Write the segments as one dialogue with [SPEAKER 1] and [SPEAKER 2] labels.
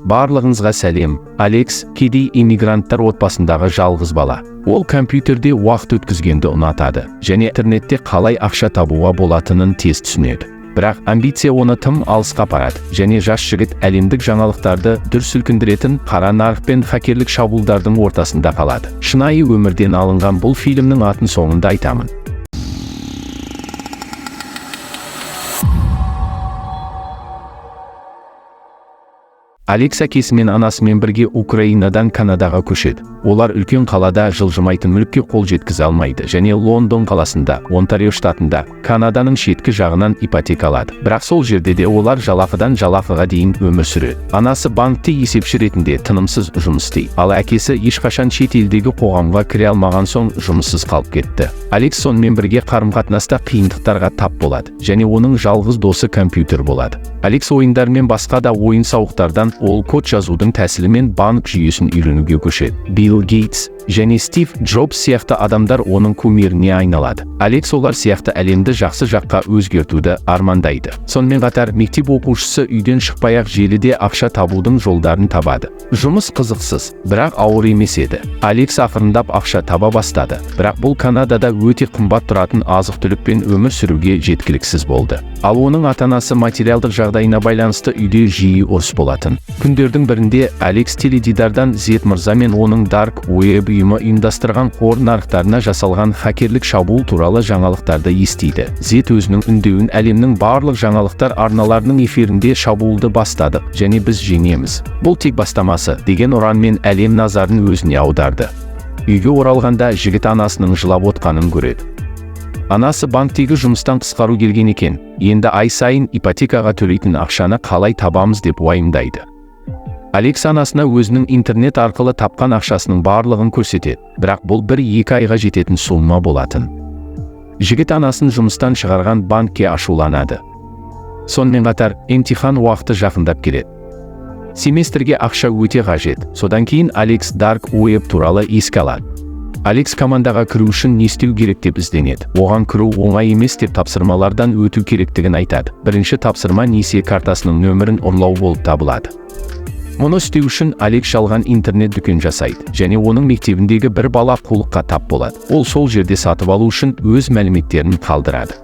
[SPEAKER 1] Барлығыңызға сәлем. Алекс кедей иммигранттар отбасындағы жалғыз бала. Ол компьютерде уақыт өткізгенді ұнатады және интернетте қалай ақша табуға болатынын тез түсінеді. Бірақ амбиция оны тым алысқа апарады және жас жігіт әлемдік жаңалықтарды дүр сілкіндіретін қара нарық пен хакерлік шабуылдардың ортасында қалады. Шынайы өмірден алынған бұл фильмнің атын соңында айтамын. Алекс әкесімен анасымен бірге Украинадан Канадаға көшеді. Олар үлкен қалада жылжымайтын мүлікке қол жеткізе алмайды және Лондон қаласында, Онтарио штатында, Канаданың шеткі жағынан ипотека алады. Бірақ сол жерде де олар жалақыдан жалақыға дейін өмір сүреді. Анасы банкте есепші ретінде тынымсыз жұмыс істейді. Ал әкесі ешқашан шет елдегі қоғамға кіре алмаған соң жұмыссыз қалып кетті. Алекс сонымен бірге қарым-қатынаста қиындықтарға тап болады және оның жалғыз досы компьютер болады. Алекс ойындармен басқа да ойын-сауықтардан ол код жазудың тәсілімен банк жүйесін үйренуге көшеді. Билл Гейтс және Стив Джобс сияқты адамдар оның кумиріне айналады. Алекс олар сияқты әлемді жақсы жаққа өзгертуді армандайды. Сонымен қатар мектеп оқушысы үйден шықпай-ақ желіде ақша табудың жолдарын табады. Жұмыс қызықсыз, бірақ ауыр емес еді. Алекс ақырындап ақша таба бастады, бірақ бұл Канадада өте қымбат тұратын азық-түлікпен өмір сүруге жеткіліксіз болды. Ал оның ата-анасы материалдық жағдайына байланысты үйде жиі ұрыс болатын. Күндердің бірінде Алекс теледидардан Зет мырза мен оның Dark Web ұйымы ұйымдастырған қор нарықтарына жасалған хакерлік шабуыл туралы жаңалықтарды естиді. Зет өзінің үндеуін әлемнің барлық жаңалықтар арналарының эфирінде шабуылды бастадық және біз жеңеміз. Бұл тек бастамасы деген ұранмен әлем назарын өзіне аударды. Үйге оралғанда жігіт анасының жылап отқанын көреді. Анасы банктегі жұмыстан қысқару келген екен, енді ай сайын ипотекаға төлейтін ақшаны қалай табамыз деп уайымдайды. Алекс анасына өзінің интернет арқылы тапқан ақшасының барлығын көрсетеді, бірақ бұл 1-2 айға жететін сумма болатын. Жігіт анасын жұмыстан шығарған банкке ашуланады. Сонымен қатар, емтихан уақыты жақындап келеді. Семестрге ақша өте қажет. Содан кейін Алекс Dark Web туралы еске алады. Алекс командаға кіру үшін не істеу керек деп ізденеді. Оған кіру оңай емес деп тапсырмалардан өту керектігін айтады. Бірінші тапсырма несие картасының нөмірін ұрлау болып табылады. Мұны істеу үшін Алекс жалған интернет дүкен жасайды және оның мектебіндегі бір бала қулыққа тап болады. Ол сол жерде сатып алу үшін өз мәліметтерін қалдырады.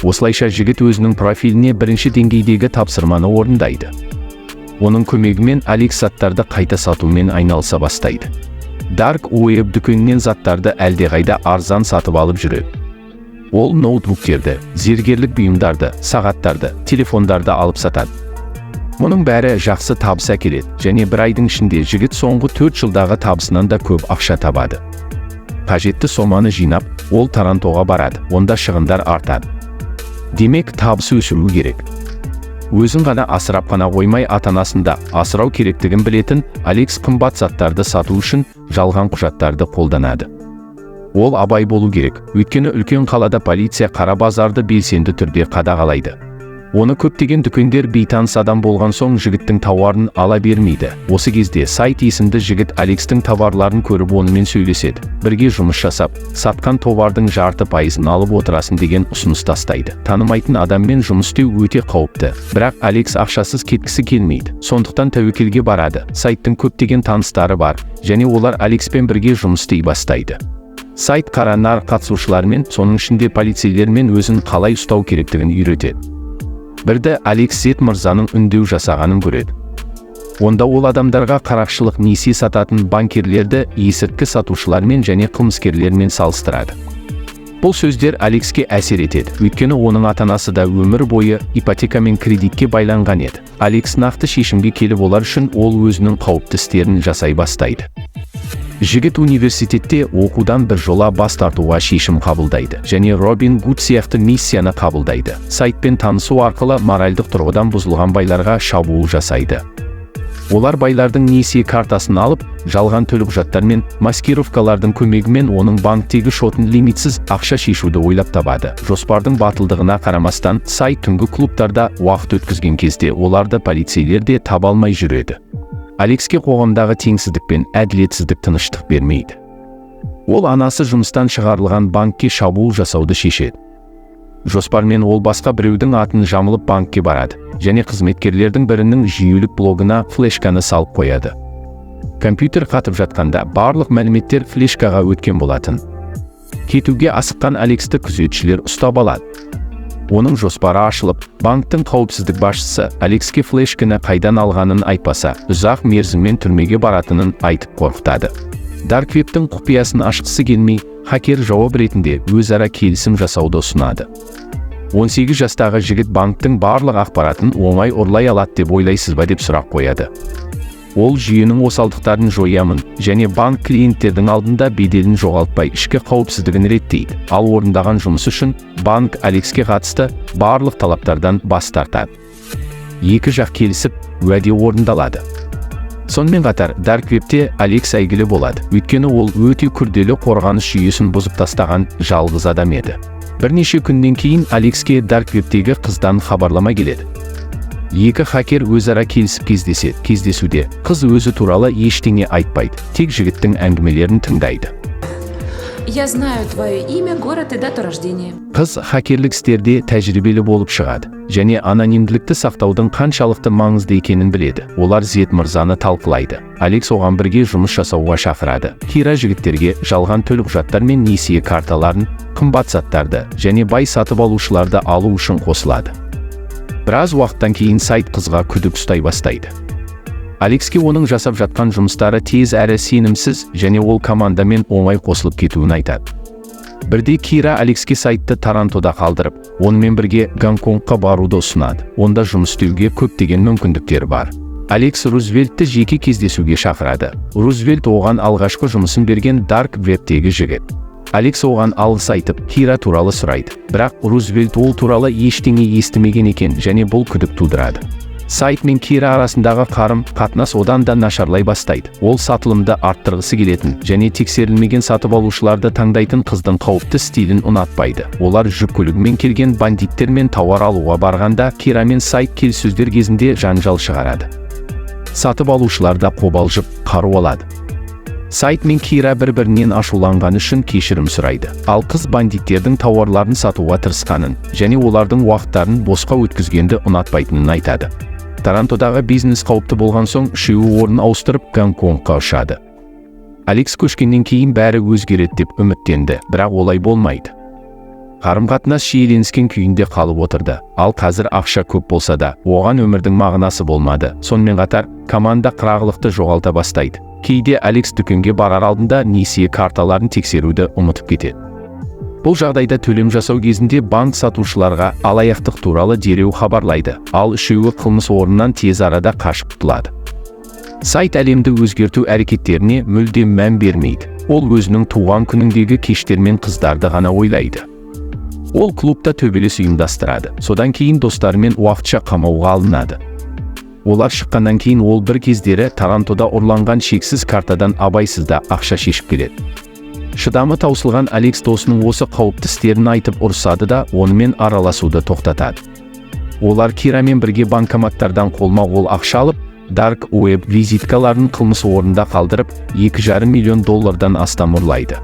[SPEAKER 1] Осылайша жігіт өзінің профиліне бірінші деңгейдегі тапсырманы орындайды. Оның көмегімен Алекс заттарды қайта сатумен айналыса бастайды. Dark Web дүкенінен заттарды әлдеқайда арзан сатып алып жүреді. Ол ноутбуктерді, зергерлік бұйымдарды, сағаттарды, телефондарды алып сатады. Мұның бәрі жақсы табыс әкеледі және бір айдың ішінде жігіт соңғы 4 жылдағы табысынан да көп ақша табады. Қажетті соманы жинап, ол Торонтоға барады, онда шығындар артады. Демек, табыс өсіру керек. Өзін ғана асырап қана қоймай ата-анасын да асырау керектігін білетін Алекс қымбат заттарды сату үшін жалған құжаттарды қолданады. Ол абай болу керек, өйткені үлкен қалада полиция қара базарды белсенді түрде қадағалайды. Оны көптеген дүкендер бейтаныс адам болған соң жігіттің тауарын ала бермейді. Осы кезде сайт есімді жігіт Алекстің товарларын көріп онымен сөйлеседі. Бірге жұмыс жасап, сатқан товардың 0,5%-ын алып отырасын деген ұсыныс тастайды. Танымайтын адаммен жұмыс істеу өте қауіпті. Бірақ Алекс ақшасыз кеткісі келмейді. Сондықтан тәуекелге барады. Сайттың көптеген таныстары бар және олар Алекспен бірге жұмыс істей бастайды. Сайт қара нарық қатысушыларымен, соның ішінде полицейлермен өзін қалай ұстау керектігін үйретеді. Бірді Алекс Зет мырзаның үндеу жасағанын көреді. Онда ол адамдарға қарақшылық несие сататын банкирлерді есірткі сатушылармен және қылмыскерлермен салыстырады. Бұл сөздер Алекске әсер етеді, өйткені оның ата-анасы да өмір бойы ипотека мен кредитке байланған еді. Алекс нақты шешімге келіп олар үшін ол өзінің қауіпті істерін жасай бастайды. Жігіт университетте оқудан бір жола бас тартуға шешім қабылдайды және Робин Гуд сияқты миссияны қабылдайды. Сайтпен танысу арқылы моральдық тұрғыдан бұзылған байларға шабуыл жасайды. Олар байлардың несие картасын алып, жалған төлқұжаттар мен маскировкалардың көмегімен оның банктегі шотын лимитсіз ақша шешуді ойлап табады. Жоспардың батылдығына қарамастан, сайт түнгі клубтарда уақыт өткізген кезде оларды полицейлер де таба алмай жүреді. Алекске қоғамдағы теңсіздік пен әділетсіздік тыныштық бермейді. Ол анасы жұмыстан шығарылған банкке шабуыл жасауды шешеді. Жоспармен ол басқа біреудің атын жамылып банкке барады және қызметкерлердің бірінің жүйелік блогына флешканы салып қояды. Компьютер қатып жатқанда барлық мәліметтер флешкаға өткен болатын. Кетуге асыққан Алексті күзетшілер ұстап алады. Оның жоспары ашылып, банктің қауіпсіздік басшысы Алекске флешканы қайдан алғанын айтпаса, ұзақ мерзіммен түрмеге баратынын айтып қорқытады. Дарк вебтің құпиясын ашқысы келмей, хакер жауап ретінде өзара келісім жасауды ұсынады. 18 жастағы жігіт банктің барлық ақпаратын оңай ұрлай алады деп ойлайсыз ба деп сұрақ қояды. Ол жүйенің осалдықтарын жоямын және банк клиенттердің алдында беделін жоғалтпай ішкі қауіпсіздігін реттейді. Ал орындаған жұмысы үшін банк Алекске қатысты барлық талаптардан бас тартады. Екі жақ келісіп, уәде орындалады. Сонымен қатар Дарк вебте Алекс әйгілі болады, өйткені ол өте күрделі қорғаныс жүйесін бұзып тастаған жалғыз адам еді. Бірнеше күннен кейін Алекске Дарк вебтегі қыздан хабарлама келеді. Екі хакер өзара келісіп кездеседі. Кездесуде қыз өзі туралы ештеңе айтпайды, тек жігіттің әңгімелерін тыңдайды.
[SPEAKER 2] Я знаю твое имя, город и дату рождения.
[SPEAKER 1] Қыз хакерлік істерде тәжірибелі болып шығады және анонимділікті сақтаудың қаншалықты маңызды екенін біледі. Олар Зет мырзаны талқылайды. Алекс оған бірге жұмыс жасауға шақырады. Кира жігіттерге жалған төлқұжаттар мен несие карталарын, қымбат заттарды және бай сатып алушыларды алу үшін қосылады. Біраз уақыттан кейін сайт қызға күдік ұстай бастайды. Алекске оның жасап жатқан жұмыстары тез әрі сенімсіз және ол командамен оңай қосылып кетуін айтады. Бірде Кира Алекске сайтты Торонтода қалдырып, онымен бірге Гонконгқа баруды ұсынады. Онда жұмыс істеуге көптеген мүмкіндіктері бар. Алекс Рузвельтті жеке кездесуге шақырады. Рузвельт оған алғашқы жұмысын берген Дарк вебтегі жігіт. Алекс оған алғыс айтып, Кира туралы сұрайды. Бірақ Рузвельт ол туралы ештеңе естімеген екен және бұл күдік тудырады. Сайт мен Кира арасындағы қарым қатынас одан да нашарлай бастайды. Ол сатылымды арттырғысы келетін және тексерілмеген сатып алушыларды таңдайтын қыздың қауіпті стилін ұнатпайды. Олар жүк көлігімен келген бандиттермен тауар алуға барғанда Кира мен сайт келіссөздер кезінде жанжал шығарады. Сатып алушылар да қобалжып қару алады. Сайт мен Кира бір-бірінен ашуланғаны үшін кешірім сұрайды. Ал қыз бандиттердің тауарларын сатуға тырысқанын және олардың уақыттарын босқа өткізгенді ұнатпайтынын айтады. Торонтодағы бизнес қауіпті болған соң үшеуі орын ауыстырып Гонконгқа ұшады. Алекс көшкеннен кейін бәрі өзгереді деп үміттенді, бірақ олай болмайды. Қарым-қатынас шиеленіскен күйінде қалып отырды. Ал қазір ақша көп болса да, оған өмірдің мағынасы болмады. Сонымен қатар, команда қырағылықты жоғалта бастайды. Кейде Алекс дүкенге барар алдында несие карталарын тексеруді ұмытып кетеді. Бұл жағдайда төлем жасау кезінде банк сатушыларға алаяқтық туралы дереу хабарлайды, ал үшеуі қылмыс орнынан тез арада қашып құтылады. Сайт әлемді өзгерту әрекеттеріне мүлдем мән бермейді. Ол өзінің туған күніндегі кештер мен қыздарды ғана ойлайды. Ол клубта төбелес ұйымдастырады. Содан кейін достарымен уақытша қамауға алынады. Олар шыққаннан кейін ол бір кездері Торонтода ұрланған шексіз картадан абайсызда ақша шешіп келеді. Шыдамы таусылған Алекс досының осы қауіпті істерін айтып ұрсады да, онымен араласуды тоқтатады. Олар Кирамен бірге банкоматтардан қолма-қол ақша алып, Dark Web визиткаларын қылмыс орнында қалдырып, 2,5 миллион доллардан астам ұрлайды.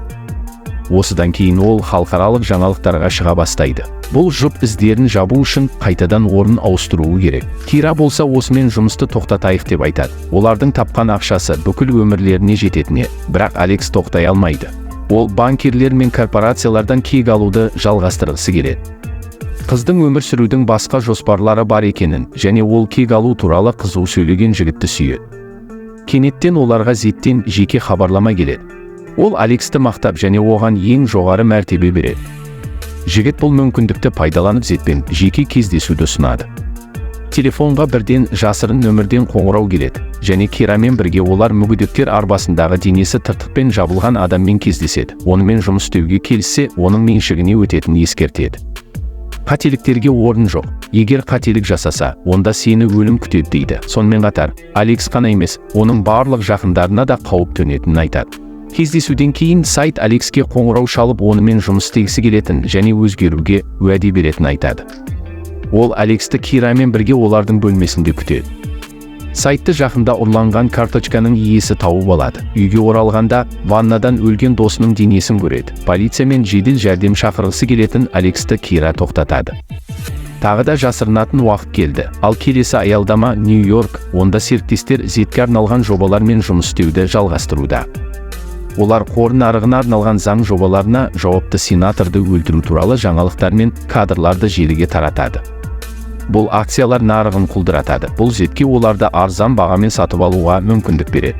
[SPEAKER 1] Осыдан кейін ол халықаралық жаңалықтарға шыға бастайды. Бұл жұп іздерін жабу үшін қайтадан орын ауыстыруы керек. Кира болса осымен жұмысты тоқтатайық деп айтады. Олардың тапқан ақшасы бүкіл өмірлеріне жететіне, бірақ Алекс тоқтай алмайды. Ол банкирлер мен корпорациялардан кек алуды жалғастырғысы келеді. Қыздың өмір сүрудің басқа жоспарлары бар екенін және ол кек алу туралы қызу сөйлеген жігітті сүйеді. Кенеттен оларға Зеттен жеке хабарлама келеді. Ол Алексті мақтап және оған ең жоғары мәртебе береді. Жігіт бұл мүмкіндікті пайдаланып Зетпен жеке кездесуді ұсынады. Телефонға бірден жасырын нөмірден қоңырау келеді және Кирамен бірге олар мүгедектер арбасындағы денесі тыртықпен жабылған адаммен кездеседі. Онымен жұмыс істеуге келіссе, оның меншігіне өтетінін ескертеді. Қателіктерге орын жоқ. Егер қателік жасаса, онда сені өлім күтеді дейді. Сонымен қатар, Алекс қана емес, оның барлық жақындарына да қауіп төнетінін айтады. Кездесуден кейін сайт Алекске қоңырау шалып, онымен жұмыс істегісі келетін және өзгеруге уәде беретінін айтады. Ол Алексті Кирамен бірге олардың бөлмесінде күтеді. Сайтты жақында ұрланған карточканың иесі тауып алады. Үйге оралғанда ваннадан өлген досының денесін көреді. Полиция мен жедел жәрдем шақырғысы келетін Алексті Кира тоқтатады. Тағы да жасырынатын уақыт келді. Ал келесі аялдама — Нью-Йорк. Онда серіктестер Зетке арналған жобалармен жұмыс істеуді жалғастыруда. Олар қор нарығына арналған заң жобаларына жауапты сенаторды өлтіру туралы жаңалықтар мен кадрларды желіге таратады. Бұл акциялар нарығын құлдыратады. Бұл Зетке оларды арзан бағамен сатып алуға мүмкіндік береді.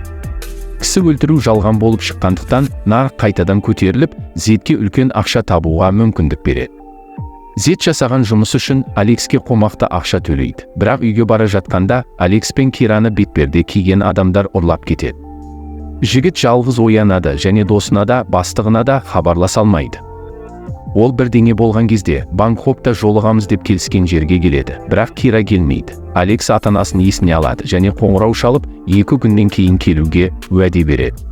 [SPEAKER 1] Кісі өлтіру жалған болып шыққандықтан, нарық қайтадан көтеріліп, Зетке үлкен ақша табуға мүмкіндік береді. Зет жасаған жұмыс үшін Алекске қомақты ақша төлейді. Бірақ үйге бара жатқанда Алекс пен Кираны бетперде киген адамдар ұрлап кетеді. Жігіт жалғыз оянады және досына да, бастығына да хабарласа алмайды. Ол бірдеңе болған кезде Бангкокта жолығамыз деп келіскен жерге келеді, бірақ Кира келмейді. Алекс ата-анасын есіне алады және қоңырау шалып, 2 күннен кейін келуге уәде береді.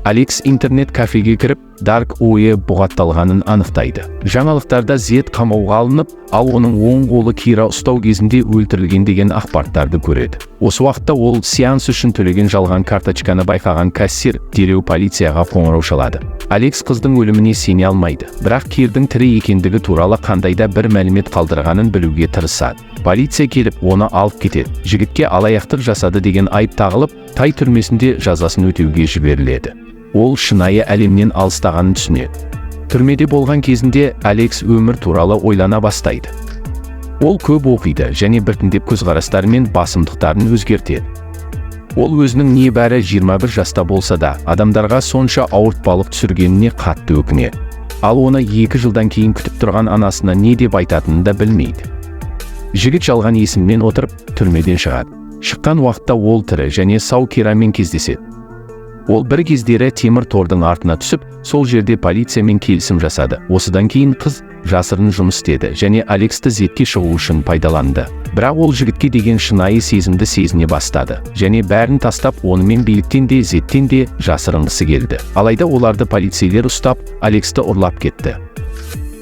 [SPEAKER 1] Алекс интернет кафеге кіріп, Dark Web бұғатталғанын анықтайды. Жаңалықтарда Зет қамауға алынып, ал оның оң қолы Кира ұстау кезінде өлтірілген деген ақпараттарды көреді. Осы уақытта ол сеанс үшін төлеген жалған карточканы байқаған кассир дереу полицияға қоңырау шалады. Алекс қыздың өліміне сене алмайды, бірақ Кирдің тірі екендігі туралы қандай да бір мәлімет қалдырғанын білуге тырысады. Полиция келіп, оны алып кетеді. Жігітке алаяқтық жасады деген айып тағылып, Тай түрмесінде жазасын өтеуге жіберіледі. Ол шынайы әлемнен алыстағанын түсінеді. Түрмеде болған кезінде Алекс өмір туралы ойлана бастайды. Ол көп оқиды және біртіндеп көзқарастары мен басымдықтарын өзгертеді. Ол өзінің небәрі 21 жаста болса да, адамдарға сонша ауыртпалық түсіргеніне қатты өкінеді. Ал оны 2 жылдан кейін күтіп тұрған анасына не деп айтатынын да білмейді. Жігіт жалған есіммен отырып, түрмеден шығады. Шыққан уақытта ол тірі және сау Кирамен кездеседі. Ол бір кездері темір тордың артына түсіп, сол жерде полициямен келісім жасады. Осыдан кейін қыз жасырын жұмыс істеді және Алексті Зетке шығу үшін пайдаланды. Бірақ ол жігітке деген шынайы сезімді сезіне бастады және бәрін тастап, онымен биліктен де, Зеттен де жасырынғысы келді. Алайда оларды полицейлер ұстап, Алексті ұрлап кетті.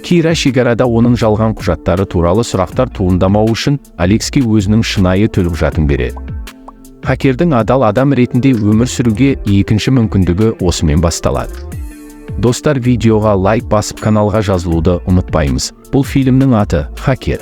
[SPEAKER 1] Кира шекарада оның жалған құжаттары туралы сұрақтар туындамауы үшін Алекске өзінің шынайы төлқұжатын береді. Хакердің адал адам ретінде өмір сүруге екінші мүмкіндігі осымен басталады. Достар, видеоға лайк басып, каналға жазылуды ұмытпаймыз. Бұл фильмнің аты — «Хакер».